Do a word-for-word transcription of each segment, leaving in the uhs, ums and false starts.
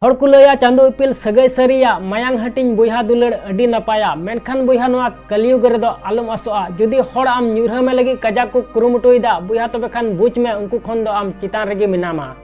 ᱦᱚᱲ ᱠᱚ ᱞᱟᱹᱭᱟ ᱪᱟᱸᱫᱳ ᱤᱯᱤᱞ ᱥᱟᱹᱜᱟᱹᱭ ᱥᱟᱹᱨᱤᱭᱟ, ᱢᱟᱭᱟᱝ ᱦᱟᱹᱴᱤᱧ ᱵᱚᱭᱦᱟ ᱫᱩᱞᱟᱹᱲ ᱟᱹᱰᱤ ᱱᱟᱯᱟᱭᱟ, ᱢᱮᱱᱠᱷᱟᱱ ᱵᱚᱭᱦᱟ ᱱᱚᱣᱟ ᱠᱟᱞᱤᱭᱩᱜᱽ ᱨᱮᱫᱚ ᱟᱞᱚᱢ ᱟᱥᱚᱜᱼᱟ᱾ ᱡᱩᱫᱤ ᱦᱚᱲ ᱟᱢ ᱧᱩᱨᱦᱟᱹ ᱢᱮ ᱞᱟᱹᱜᱤᱫ ᱠᱟᱡᱟᱠ ᱠᱚ ᱠᱩᱨᱩᱢᱩᱴᱩᱭᱮᱫᱟ ᱵᱚᱭᱦᱟ, ᱛᱚᱵᱮ ᱠᱷᱟᱱ ᱵᱩᱡᱽ ᱢᱮ ᱩᱱᱠᱩ ᱠᱷᱚᱱ ᱫᱚ ᱟᱢ ᱪᱮᱛᱟᱱ ᱨᱮᱜᱮ ᱢᱮᱱᱟᱢᱟ᱾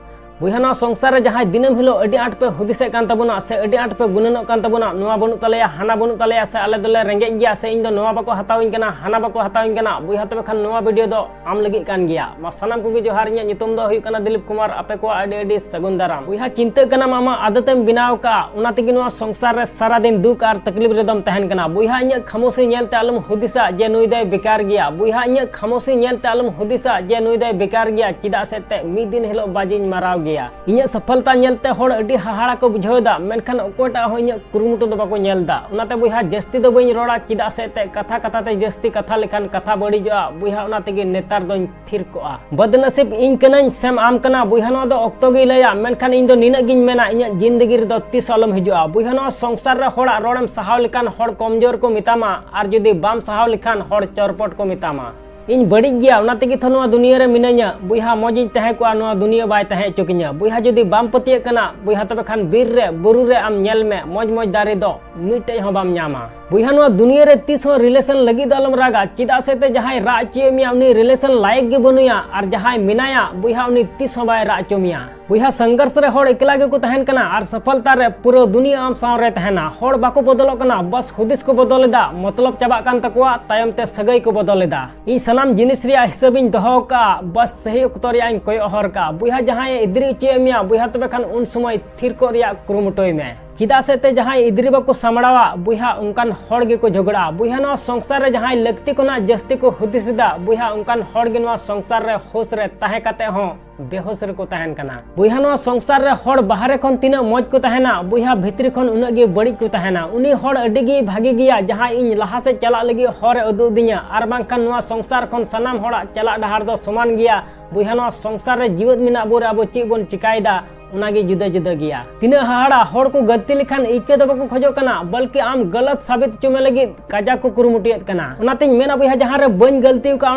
ᱵᱚᱭᱦᱟ ᱱᱚᱣᱟ ᱥᱚᱝᱥᱟᱨ ᱨᱮ ᱡᱟᱦᱟᱸᱭ ᱫᱤᱱᱟᱹᱢ ᱦᱤᱞᱳᱜ ᱟᱹᱰᱤ ᱟᱸᱴ ᱯᱮ ᱦᱩᱫᱤᱥᱮᱫ ᱠᱟᱱ ᱛᱟᱵᱚᱱᱟ ᱥᱮ ᱟᱹᱰᱤ ᱟᱸᱴ ᱯᱮ ᱜᱩᱱᱟᱹᱱᱚᱜ ᱠᱟᱱ ᱛᱟᱵᱚᱱᱟ, ᱱᱚᱣᱟ ᱵᱟᱹᱱᱩᱜ ᱛᱟᱞᱮᱭᱟ, ᱦᱟᱱᱟ ᱵᱟᱹᱱᱩᱜ ᱛᱟᱞᱮᱭᱟ, ᱥᱮ ᱟᱞᱮ ᱫᱚᱞᱮ ᱨᱮᱸᱜᱮᱡ ᱜᱮᱭᱟ, ᱥᱮ ᱤᱧ ᱫᱚ ᱱᱚᱣᱟ ᱵᱟᱠᱚ ᱦᱟᱛᱟᱣᱟᱹᱧ ᱠᱟᱱᱟ, ᱦᱟᱱᱟ ᱵᱟᱠᱚ ᱦᱟᱛᱟᱣᱟᱹᱧ ᱠᱟᱱᱟ, ᱵᱚᱭᱦᱟ ᱛᱚᱵᱮ ᱠᱷᱟᱱ ᱱᱚᱣᱟ ᱵᱷᱤᱰᱤᱭᱳ ᱫᱚ ᱟᱢ ᱞᱟᱹᱜᱤᱫ ᱠᱟᱱ ᱜᱮᱭᱟ᱾ ᱢᱟ ᱥᱟᱱᱟᱢ ᱠᱚᱜᱮ ᱡᱚᱦᱟᱨ, ᱤᱧᱟᱹᱜ ᱧᱩᱛᱩᱢ ᱫᱚ ᱦᱩᱭᱩᱜ ᱠᱟᱱᱟ ᱫᱤᱞᱤᱯ ᱠᱩᱢᱟᱨ, ᱟᱯᱮ ᱠᱚᱣᱟᱜ ᱟᱹᱰᱤ ᱟᱹᱰᱤ ᱥᱟᱹᱜᱩᱱ ᱫᱟᱨᱟᱢ᱾ ᱵᱚᱭᱦᱟ ᱪᱤᱱᱛᱟᱹᱜ ᱠᱟᱱᱟᱢ ᱟᱢᱟᱜ ᱟᱫᱚᱛᱮᱢ ᱵᱮᱱᱟᱣ ᱠᱟᱜᱼᱟ, ᱚᱱᱟ ᱛᱮᱜᱮ ᱱᱚᱣᱟ ᱥᱚᱝᱥᱟᱨ ᱨᱮ ᱥᱟᱨᱟ ᱫᱤᱱ ᱫᱩᱠ ᱟᱨ ᱛᱟᱠᱞᱤᱯ ᱨᱮᱫᱚᱢ ᱛᱟᱦᱮᱱ ᱠᱟᱱᱟ᱾ ᱵᱚᱭᱦᱟ ᱤᱧᱟᱹᱜ ᱠᱷᱟᱢᱳᱥᱤ ᱧᱮᱞ ᱛᱮ ᱟᱞᱚᱢ ᱦᱩᱫᱤᱥᱟ ᱡᱮ ᱱᱩᱭ ᱫᱚᱭ ᱵᱮᱠᱟᱨ ᱜᱮᱭᱟ, ᱵᱚᱭᱦᱟ ᱤᱧᱟᱹᱜ ᱠᱷᱟᱢᱳᱥᱤ ᱧᱮᱞ ᱛᱮ ᱟᱞᱚᱢ ᱦᱩᱫᱤᱥᱟ ᱡᱮ ᱱᱩᱭ ᱫᱚᱭ ᱵᱮᱠᱟᱨ ᱜᱮᱭᱟ, ᱪᱮᱫᱟᱜ ᱥᱮ ᱛᱮ ᱢᱤᱫ ᱫᱤᱱ ᱦᱤᱞᱳᱜ ᱵᱟᱡᱤᱧ ᱢᱟᱨᱟᱣ ᱜᱮᱭᱟ᱾ ᱤᱧᱟᱹᱜ ᱥᱚᱯᱷᱚᱞᱛᱟ ᱧᱮᱞᱛᱮ ᱦᱚᱲ ᱟᱹᱰᱤ ᱦᱟᱦᱟᱲᱟ ᱠᱚ ᱵᱩᱡᱷᱟᱹᱣ ᱮᱫᱟ, ᱢᱮᱱᱠᱷᱟᱱ ᱚᱠᱚᱭᱴᱟᱜ ᱦᱚᱸ ᱤᱧᱟᱹᱜ ᱠᱩᱨᱩᱢᱩᱴᱩ ᱫᱚ ᱵᱟᱠᱚ ᱧᱮᱞ ᱮᱫᱟ᱾ ᱚᱱᱟᱛᱮ ᱵᱚᱭᱦᱟ ᱡᱟᱹᱥᱛᱤ ᱫᱚ ᱵᱟᱹᱧ ᱨᱚᱲᱟ, ᱪᱮᱫᱟᱜ ᱥᱮ ᱛᱮ ᱠᱟᱛᱷᱟ ᱠᱟᱛᱷᱟ ᱛᱮ ᱡᱟᱹᱥᱛᱤ ᱠᱟᱛᱷᱟ ᱞᱮᱠᱷᱟᱱ ᱠᱟᱛᱷᱟ ᱵᱟᱹᱲᱤᱡᱚᱜᱼᱟ᱾ ᱵᱚᱭᱦᱟ ᱚᱱᱟ ᱛᱮᱜᱮ ᱱᱮᱛᱟᱨ ᱫᱚᱧ ᱛᱷᱤᱨ ᱠᱚᱜᱼᱟ᱾ ᱵᱚᱫᱱᱟᱥᱤᱵ ᱤᱧ ᱠᱟᱹᱱᱟᱹᱧ ᱥᱮᱢ ᱟᱢ ᱠᱟᱱᱟ, ᱵᱚᱭᱦᱟ ᱱᱚᱣᱟ ᱫᱚ ᱚᱠᱛᱚ ᱜᱮᱭ ᱞᱟᱹᱭᱟ, ᱢᱮᱱᱠᱷᱟᱱ ᱤᱧ ᱫᱚ ᱱᱤᱱᱟᱹᱜ ᱜᱤᱧ ᱢᱮᱱᱟ, ᱤᱧᱟᱹᱜ ᱡᱤᱱᱫᱮᱜᱤ ᱨᱮᱫᱚ ᱛᱤᱥ ᱟᱞᱚᱢ ᱦᱤᱡᱩᱜᱼᱟ᱾ ᱵᱚᱭᱦᱟ ᱱᱚᱣᱟ ᱥᱚᱝᱥᱟᱨ ᱨᱮ ᱦᱚᱲᱟᱜ ᱨᱚᱲᱮᱢ ᱥᱟᱦᱟᱣ ᱞᱮᱠᱷᱟᱱ ᱦᱚᱲ ᱠᱚᱢᱡᱳᱨ ᱠᱚ ᱢᱮᱛᱟᱢᱟ, ᱟᱨ ᱡᱩᱫᱤ ᱵᱟᱢ ᱥᱟᱦᱟᱣ ᱞᱮᱠᱷᱟᱱ ᱦᱚᱲ ᱪᱚᱨᱯᱚᱴ ᱠᱚ ᱢᱮᱛᱟᱢᱟ᱾ ᱤᱧ ᱵᱟᱹᱲᱤᱡ ᱜᱮᱭᱟ, ᱚᱱᱟ ᱛᱮᱜᱮ ᱛᱚ ᱱᱚᱣᱟ ᱫᱩᱱᱤᱭᱟᱹ ᱨᱮ ᱢᱤᱱᱟᱹᱧᱟ᱾ ᱵᱚᱭᱦᱟ ᱢᱚᱡᱽ ᱤᱧ ᱛᱟᱦᱮᱸ ᱠᱚᱜᱼᱟ, ᱱᱚᱣᱟ ᱫᱩᱱᱤᱭᱟᱹ ᱵᱟᱭ ᱛᱟᱦᱮᱸ ᱦᱚᱪᱚ ᱠᱤᱧᱟ᱾ ᱵᱚᱭᱦᱟ ᱡᱩᱫᱤ ᱵᱟᱢ ᱯᱟᱹᱛᱭᱟᱹᱜ ᱠᱟᱱᱟ, ᱵᱚᱭᱦᱟ ᱛᱚᱵᱮ ᱠᱷᱟᱱ ᱵᱤᱨ ᱨᱮ, ᱵᱩᱨᱩ ᱨᱮ ᱟᱢ ᱧᱮᱞ ᱢᱮ, ᱢᱚᱡᱽ ᱢᱚᱡᱽ ᱫᱟᱨᱮ ᱫᱚ ᱢᱤᱫᱴᱮᱡ ᱦᱚᱸ ᱵᱟᱢ ᱧᱟᱢᱟ᱾ ᱵᱚᱭᱦᱟ ᱱᱚᱣᱟ ᱫᱩᱱᱤᱭᱟᱹ ᱨᱮ ᱛᱤᱥ ᱦᱚᱸ ᱨᱤᱞᱮᱥᱚᱱ ᱞᱟᱹᱜᱤᱫ ᱫᱚ ᱟᱞᱚᱢ ᱨᱟᱜᱟ, ᱪᱮᱫᱟᱜ ᱥᱮ ᱛᱮ ᱡᱟᱦᱟᱸᱭ ᱨᱟᱜ ᱦᱚᱪᱚᱭᱮᱫ ᱢᱮᱭᱟ ᱩᱱᱤ ᱨᱤᱞᱮᱥᱚᱱ ᱞᱟᱭᱮᱠ ᱜᱮ ᱵᱟᱹᱱᱩᱭᱟ, ᱟᱨ ᱡᱟᱦᱟᱸᱭ ᱢᱮᱱᱟᱭᱟ ᱵᱚᱭᱦᱟ ᱩᱱᱤ ᱛᱤᱥ ᱦᱚᱸ ᱵᱟᱭ ᱨᱟᱜ ᱦᱚᱪᱚ ᱢᱮᱭᱟ᱾ ᱵᱚᱭᱦᱟ ᱥᱚᱝᱜᱷᱚᱨᱥ ᱨᱮ ᱦᱚᱲ ᱮᱠᱞᱟ ᱜᱮᱠᱚ ᱛᱟᱦᱮᱱ ᱠᱟᱱᱟ ᱟᱨ ᱥᱚᱯᱷᱚᱞᱛᱟ ᱨᱮ ᱯᱩᱨᱟᱹ ᱫᱩᱱᱤᱭᱟᱹ ᱟᱢ ᱥᱟᱶ ᱨᱮ ᱛᱟᱦᱮᱱᱟ᱾ ᱦᱚᱲ ᱵᱟᱠᱚ ᱵᱚᱫᱚᱞᱚᱜ ᱠᱟᱱᱟ, ᱵᱟᱥ ᱦᱩᱫᱤᱥ ᱠᱚ ᱵᱚᱫᱚᱞ ᱮᱫᱟ, ᱢᱚᱛᱞᱚᱵ ᱪᱟᱵᱟᱜ ᱠᱟᱱ ᱛᱟᱠᱚᱣᱟ, ᱛᱟᱭᱚᱢ ᱛᱮ ᱥᱟᱹᱜᱟᱹᱭ ᱠᱚ ᱵᱚᱫᱚᱞ ᱮᱫᱟ᱾ ᱤᱧ ᱥᱟᱱᱟᱢ ᱡᱤᱱᱤᱥ ᱨᱮᱭᱟᱜ ᱦᱤᱥᱟᱹᱵ ᱤᱧ ᱫᱚᱦᱚ ᱟᱠᱟᱫᱼᱟ, ᱵᱟᱥ ᱥᱟᱹᱦᱤ ᱚᱠᱛᱚ ᱨᱮᱭᱟᱜ ᱤᱧ ᱠᱚᱭᱚᱜ ᱦᱚᱨ ᱠᱟᱜᱼᱟ᱾ ᱵᱚᱭᱦᱟ ᱡᱟᱦᱟᱸᱭ ᱮᱫᱽᱨᱤ ᱦᱚᱪᱚᱭᱮᱫ ᱢᱮᱭᱟ, ᱵᱚᱭᱦᱟ ᱛᱚᱵᱮ ᱠᱷᱟᱱ ᱩᱱ ᱥᱚᱢᱚᱭ ᱛᱷᱤᱨ ᱠᱚᱜ ᱨᱮᱭᱟᱜ ᱠᱩᱨᱩᱢᱩᱴᱩᱭ ᱢᱮ, ᱪᱮᱫᱟᱜ ᱥᱮ ᱛᱮ ᱡᱟᱦᱟᱸᱭ ᱮᱫᱽᱨᱤ ᱵᱟᱠᱚ ᱥᱟᱢᱵᱲᱟᱣᱟ ᱵᱚᱭᱦᱟ ᱚᱱᱠᱟᱱ ᱦᱚᱲ ᱜᱮᱠᱚ ᱡᱷᱚᱜᱽᱲᱟᱜᱼᱟ᱾ ᱵᱚᱭᱦᱟ ᱱᱚᱣᱟ ᱥᱚᱝᱥᱟᱨ ᱨᱮ ᱡᱟᱦᱟᱸᱭ ᱞᱟᱹᱠᱛᱤ ᱠᱷᱚᱱᱟᱜ ᱡᱟᱹᱥᱛᱤ ᱠᱚ ᱦᱩᱫᱤᱥ ᱮᱫᱟ ᱵᱚᱭᱦᱟ ᱚᱱᱠᱟᱱ ᱦᱚᱲ ᱜᱮ ᱱᱚᱣᱟ ᱥᱚᱝᱥᱟᱨ ᱨᱮ ᱦᱳᱥ ᱨᱮ ᱛᱟᱦᱮᱸ ᱠᱟᱛᱮ ᱦᱚᱸ ᱵᱮᱦᱳᱥ ᱨᱮᱠᱚ ᱛᱟᱦᱮᱱ ᱠᱟᱱᱟ᱾ ᱵᱚᱭᱦᱟ ᱱᱚᱣᱟ ᱥᱚᱝᱥᱟᱨ ᱨᱮ ᱦᱚᱲ ᱵᱟᱦᱨᱮ ᱠᱷᱚᱱ ᱛᱤᱱᱟᱹᱜ ᱢᱚᱡᱽ ᱠᱚ ᱛᱟᱦᱮᱱᱟ ᱵᱚᱭᱦᱟ ᱵᱷᱤᱛᱨᱤ ᱠᱷᱚᱱ ᱩᱱᱟᱹᱜ ᱜᱮ ᱵᱟᱹᱲᱤᱡ ᱠᱚ ᱛᱟᱦᱮᱱᱟ᱾ ᱩᱱᱤ ᱦᱚᱲ ᱟᱹᱰᱤ ᱜᱮ ᱵᱷᱟᱜᱮ ᱜᱮᱭᱟ ᱡᱟᱦᱟᱸᱭ ᱤᱧ ᱞᱟᱦᱟ ᱥᱮᱫ ᱪᱟᱞᱟᱜ ᱞᱟᱹᱜᱤᱫ ᱦᱚᱨ ᱮ ᱩᱫᱩᱜ ᱟᱹᱫᱤᱧᱟ, ᱟᱨ ᱵᱟᱝᱠᱷᱟᱱ ᱱᱚᱣᱟ ᱥᱚᱝᱥᱟᱨ ᱠᱷᱚᱱ ᱥᱟᱱᱟᱢ ᱦᱚᱲᱟᱜ ᱪᱟᱞᱟᱜ ᱰᱟᱦᱟᱨ ᱫᱚ ᱥᱚᱢᱟᱱ ᱜᱮᱭᱟ᱾ ᱵᱚᱭᱦᱟ ᱱᱚᱣᱟ ᱥᱚᱝᱥᱟᱨ ᱨᱮ ᱡᱤᱣᱮᱫ ᱢᱮᱱᱟᱜ ᱵᱚ ᱨᱮ ᱟᱵᱚ ᱪᱮᱫ ᱵᱚᱱ ᱪᱤᱠᱟᱭᱮᱫᱟ ᱚᱱᱟᱜᱮ ᱡᱩᱫᱟᱹ ᱡᱩᱫᱟᱹ ᱜᱮᱭᱟ᱾ ᱛᱤᱱᱟᱹᱜ ᱦᱟᱦᱟᱲᱟ, ᱦᱚᱲ ᱠᱚ ᱜᱟᱹᱞᱛᱤ ᱞᱮᱠᱷᱟᱱ ᱤᱠᱟᱹ ᱫᱚ ᱵᱟᱠᱚ ᱠᱷᱚᱡᱚᱜ ᱠᱟᱱᱟ, ᱵᱚᱞᱠᱤ ᱟᱢ ᱜᱟᱞᱟᱛ ᱥᱟᱵᱤᱛ ᱦᱚᱪᱚ ᱢᱮ ᱞᱟᱹᱜᱤᱫ ᱠᱟᱡᱟᱠ ᱠᱚ ᱠᱩᱨᱩᱢᱩᱴᱩᱭᱮᱫ ᱠᱟᱱᱟ᱾ ᱚᱱᱟᱛᱤᱧ ᱢᱮᱱᱟ ᱵᱚᱭᱦᱟ, ᱡᱟᱦᱟᱸ ᱨᱮ ᱵᱟᱹᱧ ᱜᱟᱹᱞᱛᱤ ᱟᱠᱟᱫᱼᱟ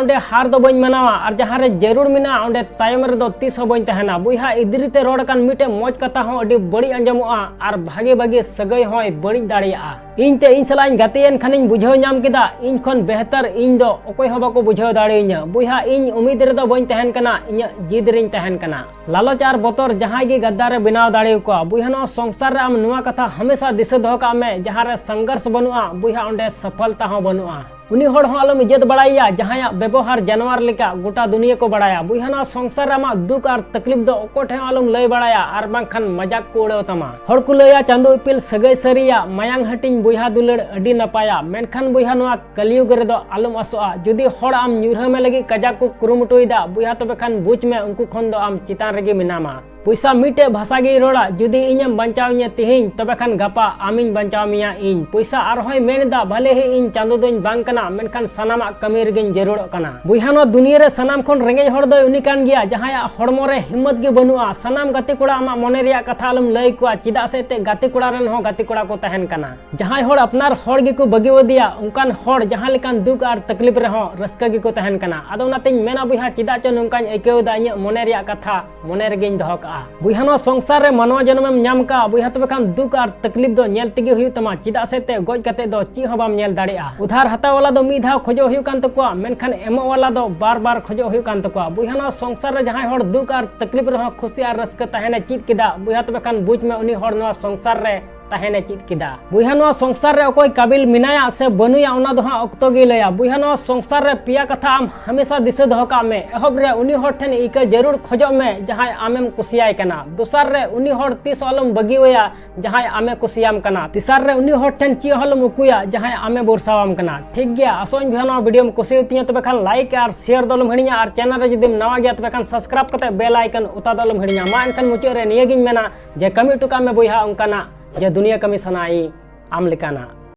ᱚᱸᱰᱮ ᱦᱟᱨ ᱫᱚ ᱵᱟᱹᱧ ᱢᱟᱱᱟᱣᱟ, ᱟᱨ ᱡᱟᱦᱟᱸ ᱨᱮ ᱡᱟᱹᱨᱩᱲ ᱢᱮᱱᱟᱜᱼᱟ ᱚᱸᱰᱮ ᱛᱟᱭᱚᱢ ᱨᱮᱫᱚ ᱛᱤᱥ ᱦᱚᱸ ᱵᱟᱹᱧ ᱛᱟᱦᱮᱱᱟ᱾ ᱵᱚᱭᱦᱟ, ᱤᱫᱨᱤ ᱛᱮ ᱨᱚᱲ ᱟᱠᱟᱱ ᱢᱤᱫᱴᱮᱱ ᱢᱚᱡᱽ ᱠᱟᱛᱷᱟ ᱦᱚᱸ ᱟᱹᱰᱤ ᱵᱟᱹᱲᱤᱡ ᱟᱸᱡᱚᱢᱚᱜᱼᱟ ᱟᱨ ᱵᱷᱟᱜᱮ ᱵᱷᱟᱜᱮ ᱥᱟᱹᱜᱟᱹᱭ ᱦᱚᱸᱭ ᱵᱟᱹᱲᱤᱡ ᱫᱟᱲᱮᱭᱟᱜᱼᱟ᱾ ᱤᱧ ᱛᱮ ᱤᱧ ᱥᱟᱞᱟᱜ ᱤᱧ ᱜᱟᱛᱮᱭᱮᱱ ᱠᱷᱟᱱᱤᱧ ᱵᱩᱡᱷᱟᱹᱣ ᱧᱟᱢ ᱠᱮᱫᱟ, ᱤᱧ ᱠᱷᱚᱱ ᱵᱮᱦᱛᱟᱨ ᱤᱧ ᱫᱚ ᱚᱠᱚᱭ ᱦᱚᱸ ᱵᱟᱠᱚ ᱵᱩᱡᱷᱟᱹᱣ ᱫᱟᱲᱮᱭᱟᱹᱧᱟ᱾ ᱵᱚᱭᱦᱟ, ᱤᱧ ᱩᱢᱤᱫ ᱨᱮᱫᱚ ᱵᱟᱹᱧ ᱛᱟᱦᱮᱱ ᱠᱟᱱᱟ, ᱤᱧᱟᱹᱜ ᱡᱤᱫ ᱨᱤᱧ ᱛᱟᱦᱮᱱ ᱠᱟᱱᱟ᱾ ᱞᱟᱞᱚᱪ ᱟᱨ ᱵᱚᱛᱚᱨ ᱡᱟᱦᱟᱸᱭ ᱜᱮ ᱜᱟᱫᱫᱟᱨᱮ ᱵᱮᱱᱟᱣ ᱫᱟᱲᱮᱭᱟᱠᱚᱣᱟ᱾ ᱵᱚᱭᱦᱟ, ᱱᱚᱣᱟ ᱥᱚᱝᱥᱟᱨ ᱨᱮ ᱟᱢ ᱱᱚᱣᱟ ᱠᱟᱛᱷᱟ ᱦᱟᱢᱮᱥᱟ ᱫᱤᱥᱟᱹ ᱫᱚᱦᱚ ᱠᱟᱜ ᱢᱮ, ᱡᱟᱦᱟᱸ ᱨᱮ ᱥᱚᱝᱜᱷᱚᱨᱥ ᱵᱟᱹᱱᱩᱜᱼᱟ, ᱵᱚᱭᱦᱟ, ᱚᱸᱰᱮ ᱥᱚᱯᱷᱚᱞᱛᱟ ᱦᱚᱸ ᱵᱟᱹᱱᱩᱜᱼᱟ᱾ ᱩᱱᱤ ᱦᱚᱲ ᱦᱚᱸ ᱟᱞᱚᱢ ᱤᱡᱽᱡᱚᱛ ᱵᱟᱲᱟᱭᱮᱭᱟ, ᱡᱟᱦᱟᱸᱭᱟᱜ ᱵᱮᱵᱚᱦᱟᱨ ᱡᱟᱱᱣᱟᱨ ᱞᱮᱠᱟ ᱜᱚᱴᱟ ᱫᱩᱱᱤᱭᱟᱹ ᱠᱚ ᱵᱟᱲᱟᱭᱟ᱾ ᱵᱚᱭᱦᱟ, ᱱᱚᱣᱟ ᱥᱚᱝᱥᱟᱨ ᱨᱮ ᱟᱢᱟᱜ ᱫᱩᱠ ᱟᱨ ᱛᱟᱠᱞᱤᱯ ᱫᱚ ᱚᱠᱚᱭ ᱴᱷᱮᱱ ᱦᱚᱸ ᱟᱞᱚᱢ ᱞᱟᱹᱭ ᱵᱟᱲᱟᱭᱟ, ᱟᱨ ᱵᱟᱝᱠᱷᱟᱱ ᱢᱟᱡᱟᱠ ᱠᱚ ᱩᱲᱟᱹᱣ ᱛᱟᱢᱟ᱾ ᱦᱚᱲ ᱠᱚ ᱞᱟᱹᱭᱟ, ᱪᱟᱸᱫᱳ ᱤᱯᱤᱞ ᱥᱟᱹᱜᱟᱹᱭ ᱥᱟᱹᱨᱤᱭᱟ, ᱢᱟᱭᱟᱝ ᱦᱟᱹᱴᱤᱧ ᱵᱚᱭᱦᱟ ᱫᱩᱞᱟᱹᱲ ᱟᱹᱰᱤ ᱱᱟᱯᱟᱭᱟ, ᱢᱮᱱᱠᱷᱟᱱ ᱵᱚᱭᱦᱟ, ᱱᱚᱣᱟ ᱠᱟᱞᱤᱭᱩᱜᱽ ᱨᱮᱫᱚ ᱟᱞᱚᱢ ᱟᱥᱚᱜᱼᱟ᱾ ᱡᱩᱫᱤ ᱦᱚᱲ ᱟᱢ ᱧᱩᱨᱦᱟᱹ ᱢᱮ ᱞᱟᱹᱜᱤᱫ ᱠᱟᱡᱟᱠ ᱠᱚ ᱠᱩᱨᱩᱢᱩᱴᱩᱭᱮᱫᱟ, ᱵᱚᱭᱦᱟ, ᱛᱚᱵᱮ ᱠᱷᱟᱱ ᱵᱩᱡᱽ ᱢᱮ, ᱩᱱᱠᱩ ᱠᱷᱚᱱ ᱫᱚ ᱟᱢ ᱪᱮᱛᱟᱱ ᱨᱮᱜᱮ ᱢᱮᱱᱟᱢᱟ᱾ ᱯᱚᱭᱥᱟ ᱢᱤᱫᱴᱮᱡ ᱵᱷᱟᱥᱟ ᱜᱮᱭ ᱨᱚᱲᱟ, ᱡᱩᱫᱤ ᱤᱧᱮᱢ ᱵᱟᱧᱪᱟᱣ ᱤᱧᱟ ᱛᱤᱦᱤᱧ, ᱛᱚᱵᱮ ᱠᱷᱟᱱ ᱜᱟᱯᱟ ᱟᱢᱤᱧ ᱵᱟᱧᱪᱟᱣ ᱢᱮᱭᱟ ᱤᱧ᱾ ᱯᱚᱭᱥᱟ ᱟᱨᱦᱚᱸᱭ ᱢᱮᱱ ᱮᱫᱟ, ᱵᱷᱟᱞᱮ ᱦᱤ ᱤᱧ ᱪᱟᱸᱫᱳ ᱫᱚᱧ ᱵᱟᱝ ᱠᱟᱱᱟ, ᱢᱮᱱᱠᱷᱟᱱ ᱥᱟᱱᱟᱢᱟᱜ ᱠᱟᱹᱢᱤ ᱨᱮᱜᱮᱧ ᱡᱟᱹᱨᱩᱲᱚᱜ ᱠᱟᱱᱟ᱾ ᱵᱚᱭᱦᱟ, ᱱᱚᱣᱟ ᱫᱩᱱᱤᱭᱟᱹ ᱨᱮ ᱥᱟᱱᱟᱢ ᱠᱷᱚᱱ ᱨᱮᱸᱜᱮᱡ ᱦᱚᱲ ᱫᱚᱭ ᱩᱱᱤ ᱠᱟᱱ ᱜᱮᱭᱟ, ᱡᱟᱦᱟᱸᱭᱟᱜ ᱦᱚᱲᱢᱚ ᱨᱮ ᱦᱤᱢᱢᱚᱛ ᱜᱮ ᱵᱟᱹᱱᱩᱜᱼᱟ᱾ ᱥᱟᱱᱟᱢ ᱜᱟᱛᱮ ᱠᱚᱲᱟ ᱟᱢᱟᱜ ᱢᱚᱱᱮ ᱨᱮᱭᱟᱜ ᱠᱟᱛᱷᱟ ᱟᱞᱚᱢ ᱞᱟᱹᱭ ᱠᱚᱣᱟ, ᱪᱮᱫᱟᱜ ᱥᱮ ᱮᱱᱛᱮᱫ ᱜᱟᱛᱮ ᱠᱚᱲᱟ ᱨᱮᱱ ᱦᱚᱸ ᱜᱟᱛᱮ ᱠᱚᱲᱟ ᱠᱚ ᱛᱟᱦᱮᱱ ᱠᱟᱱᱟ᱾ ᱡᱟᱦᱟᱸᱭ ᱦᱚᱲ ᱟᱯᱱᱟᱨ ᱦᱚᱲ ᱜᱮᱠᱚ ᱵᱟᱹᱜᱤᱣᱟᱫᱮᱭᱟ, ᱚᱱᱠᱟᱱ ᱦᱚᱲ ᱡᱟᱦᱟᱸ ᱞᱮᱠᱟᱱ ᱫᱩᱠ ᱟᱨ ᱛᱟᱠᱞᱤᱯ ᱨᱮᱦᱚᱸ ᱨᱟᱹᱥᱠᱟᱹ ᱜᱮᱠᱚ ᱛᱟᱦᱮᱱ ᱠᱟᱱᱟ᱾ ᱟᱫᱚ ᱚᱱᱟᱛᱤᱧ ᱢᱮᱱᱟ ᱵᱚᱭᱦᱟ, ᱪᱮᱫᱟᱜ ᱪᱚ ᱱᱚᱝᱠᱟᱧ ᱟᱹᱭᱠᱟᱹᱣ ᱮᱫᱟ, ᱤᱧᱟᱹᱜ ᱢᱚᱱᱮ ᱨᱮᱭᱟᱜ ᱠᱟᱛᱷᱟ ᱢᱚᱱᱮ ᱨᱮᱜᱮᱧ ᱫᱚᱦᱚ ᱠᱟᱜᱼᱟ᱾ ᱵᱚᱭᱦᱟ, ᱱᱚᱣᱟ ᱥᱚᱝᱥᱟᱨ ᱨᱮ ᱢᱟᱱᱣᱟ ᱡᱚᱱᱚᱢᱮᱢ ᱧᱟᱢ ᱠᱟᱜᱼᱟ, ᱵᱚᱭᱦᱟ, ᱛᱚᱵᱮ ᱠᱷᱟᱱ ᱫᱩᱠ ᱟᱨ ᱛᱟᱠᱞᱤᱯ ᱫᱚ ᱧᱮᱞ ᱛᱮᱜᱮ ᱦᱩᱭᱩᱜ ᱛᱟᱢᱟ, ᱪᱮᱫᱟᱜ ᱥᱮ ᱛᱮ ᱜᱚᱡ ᱠᱟᱛᱮ ᱫᱚ ᱪᱮᱫ ᱦᱚᱸ ᱵᱟᱢ ᱧᱮᱞ ᱫᱟᱲᱮᱭᱟᱜᱼᱟ᱾ ᱩᱫᱷᱟᱨ ᱦᱟᱛᱟᱣ ᱣᱟᱞᱟ ᱫᱚ ᱢᱤᱫ ᱫᱷᱟᱣ ᱠᱷᱚᱡᱚᱜ ᱦᱩᱭᱩᱜ ᱠᱟᱱ ᱛᱟᱠᱚᱣᱟ, ᱢᱮᱱᱠᱷᱟᱱ ᱮᱢᱚᱜ ᱣᱟᱞᱟ ᱫᱚ ᱵᱟᱨ ᱵᱟᱨ ᱠᱷᱚᱡᱚᱜ ᱦᱩᱭᱩᱜ ᱠᱟᱱ ᱛᱟᱠᱚᱣᱟ᱾ ᱵᱚᱭᱦᱟ, ᱱᱚᱣᱟ ᱥᱚᱝᱥᱟᱨ ᱨᱮ ᱡᱟᱦᱟᱸᱭ ᱦᱚᱲ ᱫᱩᱠ ᱟᱨ ᱛᱟᱠᱞᱤᱯ ᱨᱮᱦᱚᱸ ᱠᱷᱩᱥᱤ ᱟᱨ ᱨᱟᱹᱥᱠᱟᱹ ᱛᱟᱦᱮᱱᱮ ᱪᱮᱫ ᱠᱮᱫᱟ, ᱵᱚᱭᱦᱟ, ᱛᱚᱵᱮ ᱠᱷᱟᱱ ᱵᱩᱡᱽ ᱢᱮ, ᱩᱱᱤ ᱦᱚᱲ ᱱᱚᱣᱟ ᱥᱚᱝᱥᱟᱨ ᱨᱮ ᱛᱟᱦᱮᱱᱮ ᱪᱮᱫ ᱠᱮᱫᱟ᱾ ᱵᱚᱭᱦᱟ, ᱱᱚᱣᱟ ᱥᱚᱝᱥᱟᱨ ᱨᱮ ᱚᱠᱚᱭ ᱠᱟᱵᱤᱞ ᱢᱮᱱᱟᱭᱟ ᱥᱮ ᱵᱟᱹᱱᱩᱭᱟ, ᱚᱱᱟ ᱫᱚ ᱦᱟᱸᱜ ᱚᱠᱛᱚ ᱜᱮᱭ ᱞᱟᱹᱭᱟ᱾ ᱵᱚᱭᱦᱟ, ᱱᱚᱣᱟ ᱥᱚᱝᱥᱟᱨ ᱨᱮ ᱯᱮᱭᱟ ᱠᱟᱛᱷᱟ ᱟᱢ ᱦᱟᱢᱮᱥᱟ ᱫᱤᱥᱟᱹ ᱫᱚᱦᱚ ᱠᱟᱜ ᱢᱮ᱾ ᱮᱦᱚᱵ ᱨᱮ ᱩᱱᱤ ᱦᱚᱲ ᱴᱷᱮᱱ ᱤᱠᱟᱹ ᱡᱟᱹᱨᱩᱲ ᱠᱷᱚᱡᱚᱜ ᱢᱮ, ᱡᱟᱦᱟᱸᱭ ᱟᱢᱮᱢ ᱠᱩᱥᱤᱭᱟᱭ ᱠᱟᱱᱟ᱾ ᱫᱚᱥᱟᱨ ᱨᱮ ᱩᱱᱤ ᱦᱚᱲ ᱛᱤᱥ ᱦᱚᱸ ᱟᱞᱚᱢ ᱵᱟᱹᱜᱤᱣᱟᱭᱟ, ᱡᱟᱦᱟᱸᱭ ᱟᱢᱮ ᱠᱩᱥᱤᱭᱟᱢ ᱠᱟᱱᱟ᱾ ᱛᱮᱥᱟᱨ ᱨᱮ ᱩᱱᱤ ᱦᱚᱲ ᱴᱷᱮᱱ ᱪᱮᱫ ᱦᱚᱸ ᱟᱞᱚᱢ ᱩᱠᱩᱭᱟ, ᱡᱟᱦᱟᱸᱭ ᱟᱢᱮ ᱵᱷᱚᱨᱥᱟᱣᱟᱢ ᱠᱟᱱᱟ᱾ ᱴᱷᱤᱠ ᱜᱮᱭᱟ, ᱟᱥᱚᱜ ᱟᱹᱧ ᱵᱚᱭᱦᱟ, ᱱᱚᱣᱟ ᱵᱷᱤᱰᱤᱭᱳᱢ ᱠᱩᱥᱤᱭᱟᱛᱤᱧᱟ, ᱛᱚᱵᱮ ᱠᱷᱟᱱ ᱞᱟᱭᱤᱠ ᱟᱨ ᱥᱮᱭᱟᱨ ᱫᱚ ᱟᱞᱚᱢ ᱦᱤᱲᱤᱧᱟ, ᱟᱨ ᱪᱮᱱᱮᱞ ᱨᱮ ᱡᱩᱫᱤᱢ ᱱᱟᱣᱟ ᱜᱮᱭᱟ, ᱛᱚᱵᱮ ᱠᱷᱟᱱ ᱥᱟᱵᱥᱠᱨᱟᱭᱤᱵ ᱠᱟᱛᱮ ᱵᱮᱞ ᱟᱭᱠᱚᱱ ᱚᱛᱟ ᱫᱚ ᱟᱞᱚᱢ ᱦᱤᱲᱤᱧᱟ᱾ ᱢᱟ ᱮᱱᱠᱷᱟᱱ ᱢᱩᱪᱟᱹᱫ ᱨᱮ ᱱᱤᱭᱟᱹᱜᱤᱧ ᱢᱮᱱᱟ ᱡᱮ ᱠᱟᱹᱢᱤ ᱦᱚᱴᱚ ᱠᱟᱜ ᱢᱮ ᱵᱚᱭᱦᱟ ᱚᱱᱠᱟᱱᱟᱜ, ᱡᱮ ᱫᱩᱱᱤᱭᱟᱹ ᱠᱟᱹᱢᱤ ᱥᱟᱱᱟᱭ ᱟᱢ ᱞᱮᱠᱟᱱᱟᱜ᱾